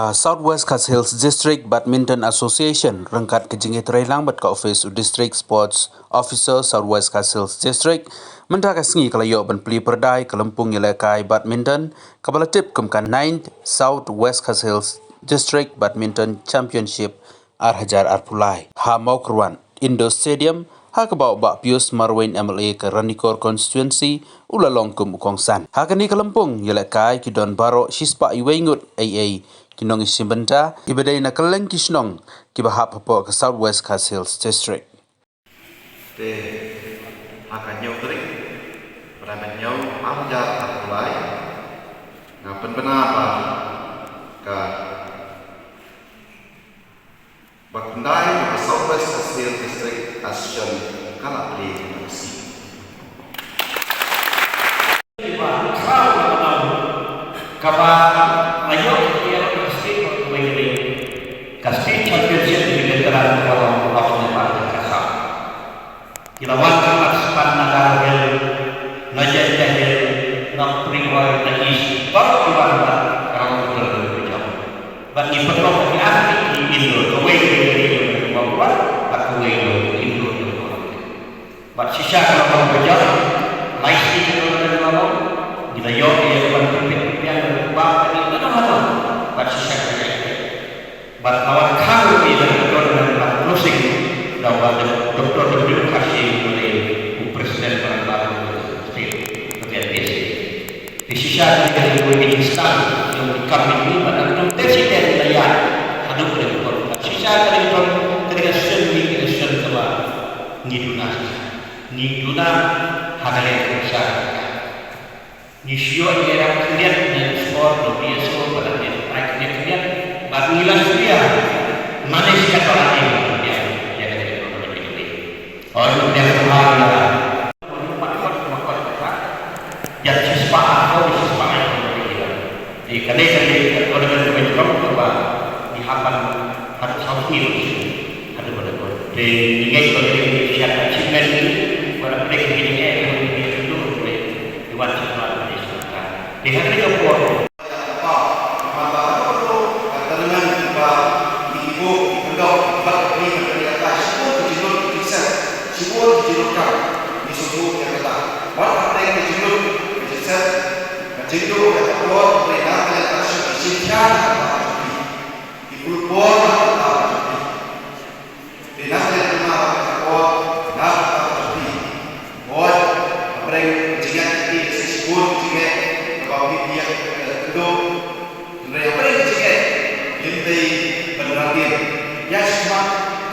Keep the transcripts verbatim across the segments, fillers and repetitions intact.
Ka South West Khasi Hills District Badminton Association ryngkat ka jingïatreilang bad ka office u District Sports Officer South West Khasi Hills District mynta ka sngi ka la ïoh ban plie pyrda ïa ka lympung ïalehkai badminton kaba la tip kum ka ninth South West Khasi Hills District Badminton Championship ar hajar arphew lai ha Mawkyrwat Indoor Stadium, ha kaba u Bah Pius Marwein M L A ka Ranikor Constituency u la long kum u kongsan. Ha kane ka lympung ïalehkai ki don baroh shispah wei ngut eiei ki nongïashimbynta kiba dei na kylleng ki shnong kiba hap hapoh ka South West Khasi Hills District. Te ha ka hynñiew tarik bnai Mynhynñiew ar hajar arphew lai, nga pynbna ba ka Ba khyndai ka South West Khasi Hills District Association ka la plie ka si. Kaba la ïoh ïa ka state of Wayne, ka state championship ni veteran ka long of the Party Assam. Ki la wan span na Garo Hills, na Jaintia Hills, na Ri Bhoi, na East, baroh ki wan bad ka ram ka jong ka jong. Bad ngi pynlong ki ar ki indoor, kawei ka dei ka indoor, bad kawei ka indoor. Bad shisha ka ram ka jong, lai sngi ka ram ka jong, ngi la ïoh ïa ka ban pynpeit pynbiang ka ba ka dei ka ram ka jong. Bad shisha ka jong. Bad la wan khang ruh ïa ka tournament bad closing da u Doctor W Khasi, u dei u president ba dang ba u state ka K N D C. Te shisha ka dei ka dei ka jingstad jong ka kam jong ngi bad ka president la ïa haduh ka dei ka shisha ka dei ka session ni ka session kaba ngi duna, ngi duna ha ka dei ka shisha. Ngi shu ïoh ïa ka khyndiat na sport, na B S O, bad na ai khyndiat khyndiat, bad ngi la shu ïa manage katba la ïa ïa ka dei ka dei. Oi, ïa ka dei ka dei. Oi, ïa ka dei ka dei. Ïa shispah, oi, shispah ai khyndiat. Ïa ka dei ka dei ka dei ka dei ka dei ka dei. Haduh saw sngi ruh shisha. Haduh ba dei. Te ngi ngeit ba dei ngi share achievement ngi, ba dei ngi ngeit ba dei ngi share achievement ngi, wan sha ka dei sha ka. Te ha kane ka por. Ki pynlut por na ka bynta ka jong phi. Te nang leh namar ka por na ka bynta ka jong phi. Hooid, hapdeng ka jingngeit ka dei ka shisha ka jingngeit kaba phi ïa ka kynduh. Hynrei hapdeng ka jingngeit ngim dei ban rah dien. Ïa shisha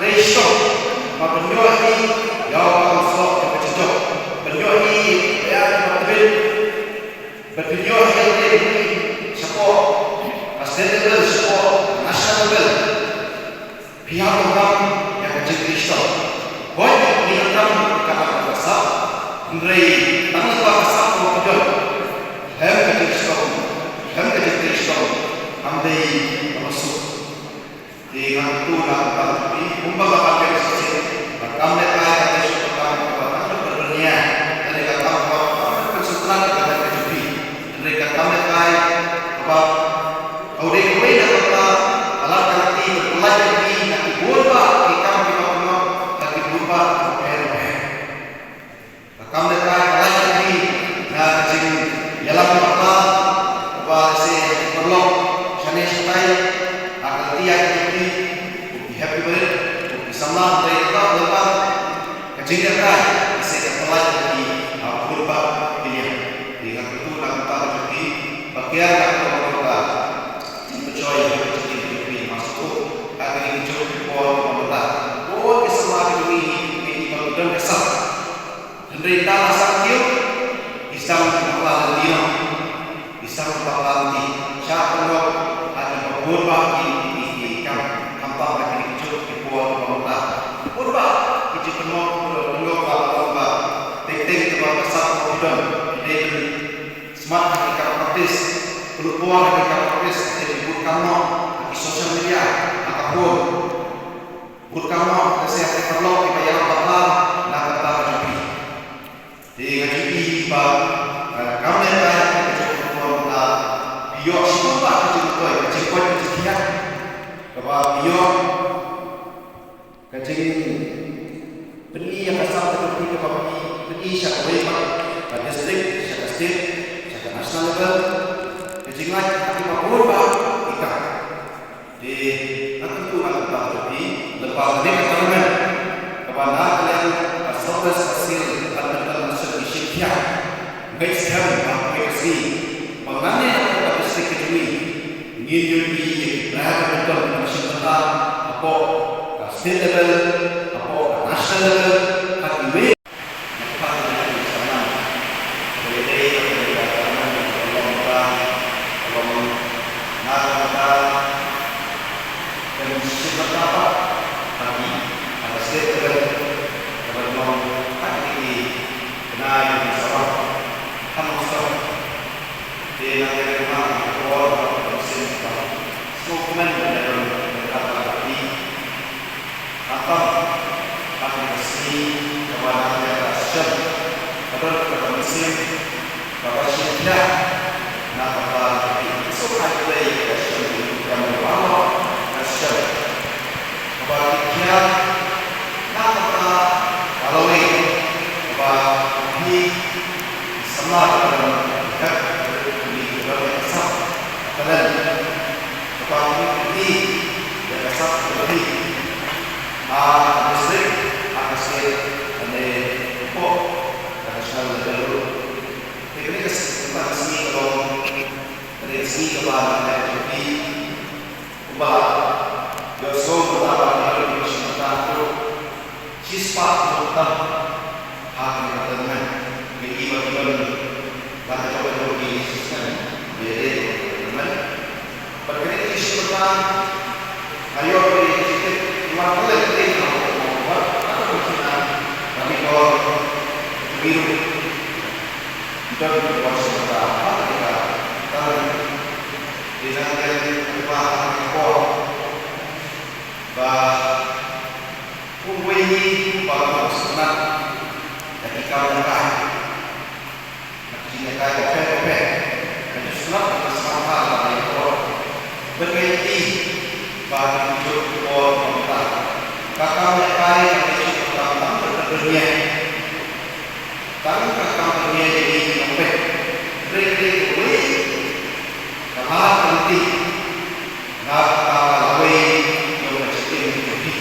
trei shitom. Ba pynïoh hi ïa u kam soh jong ka jingjop. Pynïoh hi ïa ka tbit. Ba pynïoh ïa ka dei shapoh ka state level, shapoh national level. Phi hap ban kam ïa ka jingtrei shitom. Hooid, ngi donkam ka kam ka sap, hynrei tang lyngba ka sap ka long ka don. Khlem ka jingshitom, khlem ka jingtrei shitom, kam dei kaba suk. Te nga kyntu na ka bynta jong phi, kumba nga ban ong shisien, ka kam lehkai ka dei shuh ka kam kaba tang ban pynïaid, ka dei ka kam kaba tang ban pynsngewtynnat ïa ka kam jong phi. Hynrei ka kam lehkai kaba, ka dei kawei na ka bynta ka lad ka lynti ban pynlait ïa phi na ki bun bah ki kam kiba pynlong ha ki bun bah ki pher bapher. Ka kam lehkai ka lait ïa phi na ka jingïalam bakla, kaba lehse ki paralok shane shatai, ha ka lynti ïa phi, ko ki hep ki barit, ko ki samla, hynrei kata kaba ka jinglehkai lehse ka pynlait ïa phi ha bun bah ki liang. Te nga kyntu na ka bynta ka jong phi, ba kiar na ka bynta ka jingpynshoi ha ka jingim ka jong phi ha shuh, ha kine ki juk ki por kiba mynta. Bun ki samla ki jong ngi, ki jong ngi kiba don ka sap. Hynrei tang ha sap kiew, ki sdang bakla lynti noh. Ki sdang bakla lynti. Shah pynlong ha kiba bun bah ki, ki, ki, ki kam, khamtam ha kine ki juk ki por kiba mynta. Bun bah ki jingpynlong, pynlong ba, pynlong ba. Teng teng kiba ka sap kiba don. Ki dei ban smat ha ki kam practice. Pynlong por ha ki kam practice. Ki dei ban bud kam noh ha ki social media, ha ka phone. Bud kam noh, lehse ha ki paralok kiba ïalam bakla na ka bynta ka jong phi. Te nga ju ïohi ba, eh, kam lehkai ka jong phi, ka jong phi, eh, phi ïoh shibun bah ka jingmyntoi, ka jingkoit ka jingkhiah, Wa phi ïoh ka jingpyni ïa ka sap ka jong phi kaba phi pyni sha kawei pat ka district, sha ka state, sha ka national level. Ka jinglait ha kiba bun bah ki kam. Te nga kyntu, nga kyntu ïa phi lyngba kane ka tournament kaba na ka liang ka South West Khasi Hills Badminton Association ki shim khia. Ngeit skhem ba kawei ka sngi ba ngan ïa ka district ka jong ngi ngin ïohi ïa ki player badminton kiba shim bynta hapoh ka state level, hapoh ka national level, ha kiwei. Khamtam ha kane ka sngi kaba nang ïa ka shem, ka don kaba mynsiem kaba shim khia na ka bynta ki suk ha ki lei ka shem, ki kam ki baroh ka shem kaba ki khia na ka bynta ka lawei kaba ki samla ka don ka hep ka don ka sap ka don kaba ki ïa ka sap ka don ha ka district, ha ka state, ne hapoh ka national level. Te kane ka s-, kane ka sngi ka long, kane ka sngi kaba nang ïa ka jong phi kumba la ïohsngew mynta ba ngi la ïoh shim bynta haduh shispah hynñiew tam ha kane ka tournament. Ngi ïohi ba ki don la ka jong ka jong ki shisnem ïa kane ka tournament. Bad kane ka jingshim bynta nga ïoh ba ki jingtip ki wan khlem khlem na ka bor, na ka bor ki na ka bor ki ruh ki don ki bor shim bynta ha kane ka tournament. Te nang ïa ka bor ba uwei uba u sngewtynnat ïa ki kam ïalehkai, na ki jingïalehkai bapher bapher, ka ju sngewtynnat, ka sngewtynnat ha la ka ïa ka bor. Ban ïa ki ba ki ju bor ba mynta ka kam ïalehkai ka ju sngewtynnat, ka ju sngewtynnat. Tang ka kam pynïaid ïa ngi ki nongpeit. Hynrei kawei ka lad ka lynti na ka bynta ka lawei jong ka jingim jong phi.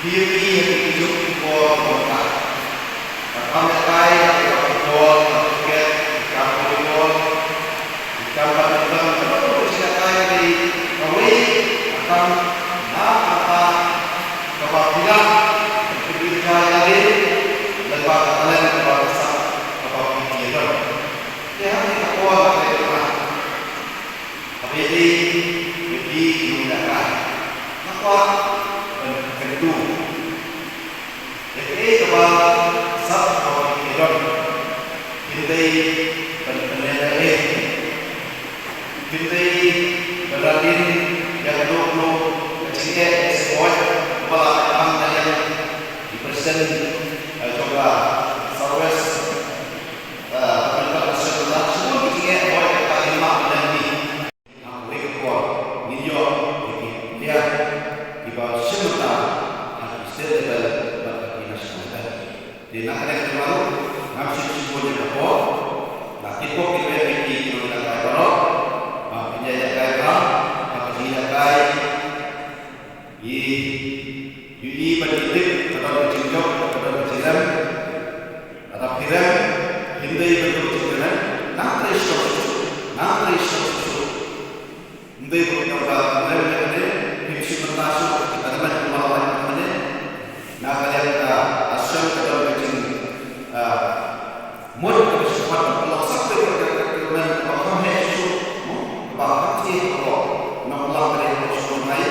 Phi ïohi ïa ki juh ki por ba mynta. Ka kam ïalehkai, ka kam football, ka kam cricket, ka kam volleyball, ka kam badminton, ka kam ka jingïalehkai, kawei ka kam na ka bynta kaba phi lah ban pynbeit ïa lade lyngba ka talent kaba phi sah, kaba phi ïadon. Te ha kane ka por, ha kane ka por, haba ïadei bad ki nongïalehkai, nga kwah ban kyntu ïa kaei kaba sap kaba phi ïadon. Phin dei ban pynlehnohei, phin dei ban ïadon ïa kano kano ka jingeh, ka jingeh kaba la kham na liang ki president, eh, jong ka South West, eh, Badminton Association, la shibun ki jingeh kaba la kham na liang ki. Ha kawei ka por ngin ïoh ïa ki player kiba shim bynta ha ki state level bad ha ki national level. Te na kane ka daw ruh ngam shym shim bun ïa ka por, la kitbok kitbeh ïa ki nongïalehkai baroh ba phin ïalehkai bha ha ka jingïalehkai. Ïohi, ïohi ban ïatip ka don ka jingjop, ka don ka jingrem. Lada phi rem, phin dei ban ïoh jingkyrmen. Nang trei shitom shuh shuh, nang trei shitom shuh shuh. Ym dei ban ïoh ka rem lehse, phin shim bynta shuh ka tournament kumba la wan mynne. Na ka liang ka Association ka don ka jing, ah, mut kaba shu khot ban pynlong shuh ka tournament kaba kham heh shuh shuh, kaba kham thiah, kaba nongpynlong ka dei ka shu ngai,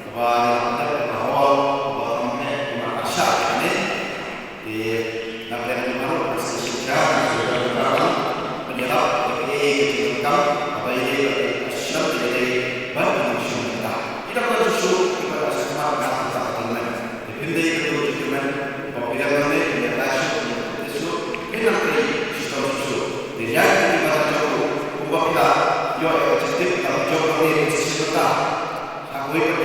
kaba ïa ka dei ka hall kaba kham heh, kaba kham sah kane. Te na ka liang jong nga ruh nga sngewsih ïa ka, nga sngewsih ïa ka ban pynïarap ïa kaei ka jingdonkam kaba ïadei bad ka shnong, ïadei bad ka jingshim bynta. Ki dang don shuh shuh kiba la sngewmat na ka bynta ka jingmane. Te phin dei ban ïoh jingkyrmen, ba phi dang don ne phin ïa lai shuh, phin ïa lai shuh, phin nang trei shitom shuh shuh. Te ïa ki ba la jop ruh, kumba phi la ïoh ïa ka jingtip, la jop ruh ne phin sa shim bynta ha kawei pat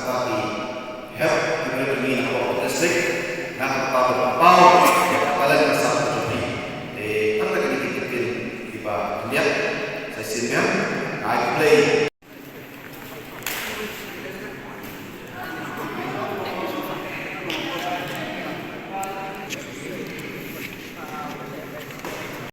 kata ki hep ki briew jong ngi na ka bor ka district, na ka bynta ban pynpaw ïa ka talent ka sap ka jong ki. Te tang da kine ki kyntien kiba khyndiat, sa shisien biang nga ai khublei